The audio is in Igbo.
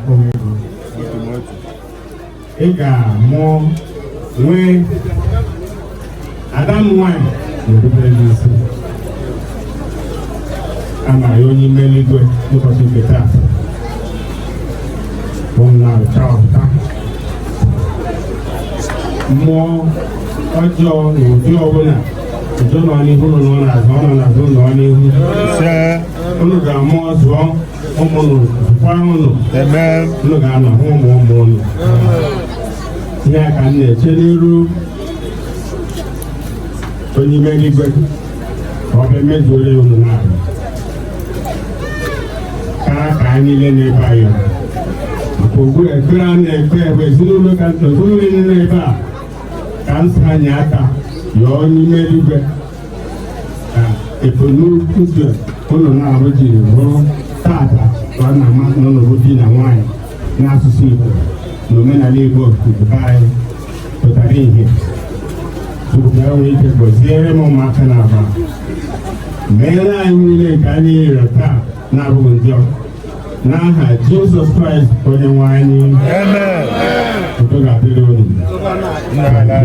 Akpọghị ego. Ị ga-amụ nwee ada m nwanyị na-erubere gị isi. A na-arịọ onye ime eluigwe n'ụbọchị nke taa bụ na-achọpụta mmụọ ọjọọ na ụdị ọbụla ụjọ nọ n'ihu, nọ n'azụ, ọ nọ n'azụ, nọ n'ihu. Ise. Unu ga-amụ, zụọ ụmụ unu, zụkwa unu. Amen. Unu ga-anọ hụ ụmụ ụmụ unu. Ihe a ka m na-eche n'iru onye ime eluigwe ka ọ bịa mezuoro ya unu na-abịa ka anyị niile na-ebe anyị maka ugbu a. Ekpere a na-ekpe bụ ezinụlọ, ka ezinụlọ niile na-ebe a, ka m si anyị aka yọọ onye ime eluigwe ka ebumnuche unu na-arụ jiri bụrụ tata ka ọ na-ama n'ụlọ di na nwaanyị n'asụsụ Igbo na omenala Igbo nke anyị pụtara ihe. Chukwu ka e nwee ike gọziere m ụmụaka na aba meere anyị niile nke anyị rịọrọ taa na-abụghị njọ, n'aha Jizọs Kraịst onye nwe anyị. Amen. Udo ga-adịrị unu. Nna.